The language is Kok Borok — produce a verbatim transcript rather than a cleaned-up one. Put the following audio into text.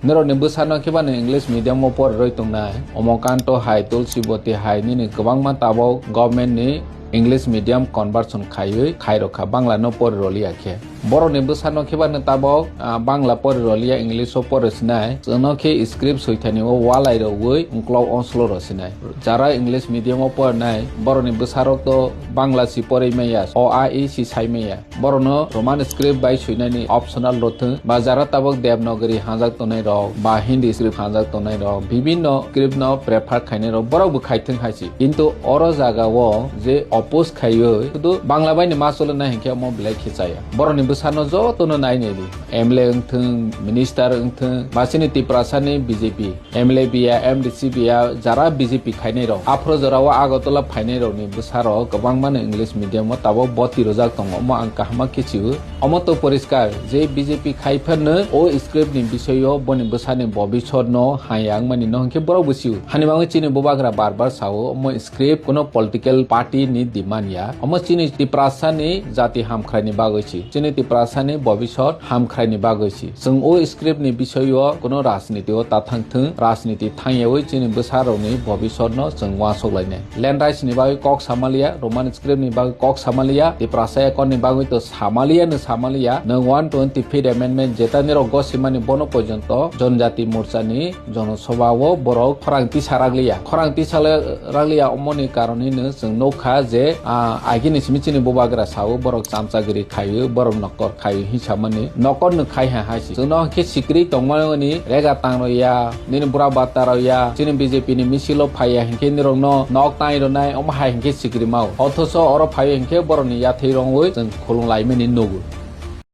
Norokni bwsano khe bano English medium o porirwi tongnai. Omokanto hai, Tulsiboti hai, nini kwbangma tabok government ni English medium conversion khaiwi khairokha, Bangla no poriroliya khe. Borokni bwsano khe bano tabok, ah, Bangla poriroliya, English o porisinai. Chwngno khe script soithani o walai rogwi uklok onslo rosinai. Jara English medium o porinai, borokni bwsarok to Bangla si porwi maya, o a e si sai maya. Borokno Roman script bai swinani optional rw thwng, ba jara tabok Devanagari hanjak tongnai rok, ba Hindi script hanjak tongnai rok, bibinno script no prefer khainai rok, borok bo khai thwng hai si. Kintu oro jaga o je oppose khaiwi, sudu Bangla bai ni ma cholo nai hinkhe omo belai khe chaya. Borokni bwsano jotono nai nai di. M L A wng thwng, minister wng thwng, ba chini Tiprasa ni B J P. M L A biya, M D C biya, jara B J P khainai rok. Aphuru jorao Agartala phainai rokni bwsarok kwbangmano English medium o tabok boti rwjak tongo, omo ang kaham khe sio. Omo to poriskar je B J P khai phano o script ni bisoyo boni bwsani bobisot no haya wngmani no hinkhe borok bo sio. Hani bagwi chini bubagra bar bar sao, omo script kuno political party ni demand ya. Omo chini Tiprasa ni jati hamkhrai ni bagwi si. Chini Tiprasa ni bobisot hamkhrai ni bagwi si. Chwng o script ni bisoyo kuno rajniti o ta thang thwng, rajniti thangyawi chini bwsarokni bobisotno chwng uansuk lainai. Land rights ni bagwi kok samaliya, Roman script ni bagwi kok samaliya, Tiprasa Accord ni bagwi to samaliya no samaliya, nwng one twenty fifth amendment jeta nirok gosimani bono porjonto Jonjati Morcha ni Jonosobha o borok khorang tisa rakliya. Khorang tisa le-, rakliya omoni karon hino chwng nukha je, ah, agini simi chini bubagra sao borok chamchagiri khaio, borok nokol khaio hinsamani. Nokol no khai ha hai si. Chwngno hinkhe sikri tongmani rega tang rw ya, nini bura bata rw ya, chini B J P ni misil o phaiya hinkhe nirokno nok tang rwnai, omo hai hinkhe sikri mao. Othoso oro phaio hinkhe borokni yathai rongwi chwng khulung laimani nugo.